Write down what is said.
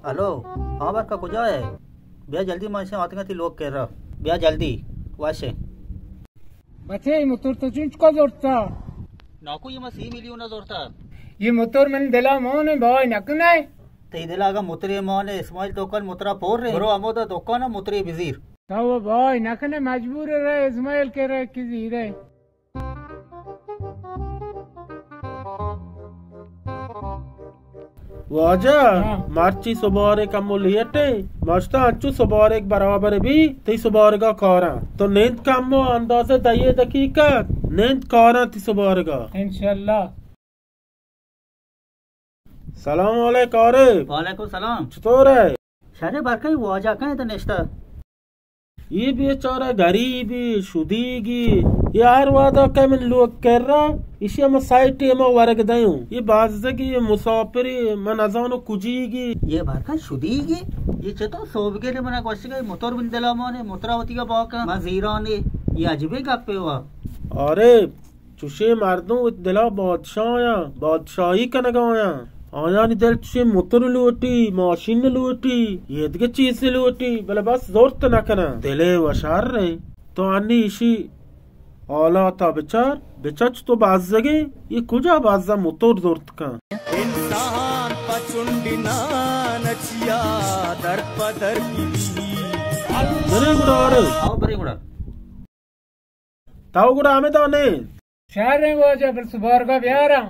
ہلو، ہاں برکا، کجا ئے؟ بیا جلدی، ما ایشاں آتکگاں تئی لوگ کرا۔ بیا جلدی، وش ئے۔ بچے، اے موتور تو چنچکا زرتا؟ ناکو، اے ما سی میلیون ءَ زرتا۔ اے موتور منی دلا مان ئے، بہا ئے نہ کن ئے؟ تئی دلا اگاں موترے مان ئے، اسماعیل، تو کن موترا پور ئے۔ برو ہمودا دکان ءَ موترے بزیر۔ تو بہا ئے نہ کن ئے، مجبور ئے رئے اسماعیل کرا کہ زیر ئے۔ واجہ، ہاں۔ مرچی سبارے کمو لیٹ ئے، ماشتا انچو سبارے برابر بی، تئی سبارگا کاراں۔ تو نند کمو اندازہ دہ دقیقہ، نند کاراں تئی سبارگا۔ انشاءاللہ۔ سلام علیک عارف۔ وعلیکم سلام۔ چطور ئے؟ شر ئے برکا، اے واجہ کئے اِنت نشتہ؟ اے بیچارہ گریبے، شدیگے، اے ہر وہدا کہ من لوگ کرا، ایشی ہما سائٹے ما ورگ دیوں۔ اے بزگے، مساپرے، من نزانوں کجیگے۔ اے برکا شدیگے؟ اے چتو سوبگے نے منا گوشگے، موتور من دلا مانے، موترا وتیگا بہا کن، من زیرانے۔ اے عجبیں گپے وا۔ آرے، چوشیں مردم وت دلا بادشاہ آیاں، بادشاہی کنگا آیاں۔ آیانی دل چوشیں موتر لوٹی، ماشین لوٹی، اے دگہ چیزے لوٹی، بلے بس زرت نہ کناں۔ دلے و شر ایں۔ تو انی ایشی حالاتا بچار، بچار چتو بزگے، اے کجا بزا موتر زرت کن۔ انسان پہ چنڈی نان چیا در پہ در بی۔ برے گڑا آرے۔ آؤ برے گڑا۔ تاو گڑا ہمدا نے۔ شر ایں واجہ، بل سبارگا بیاراں۔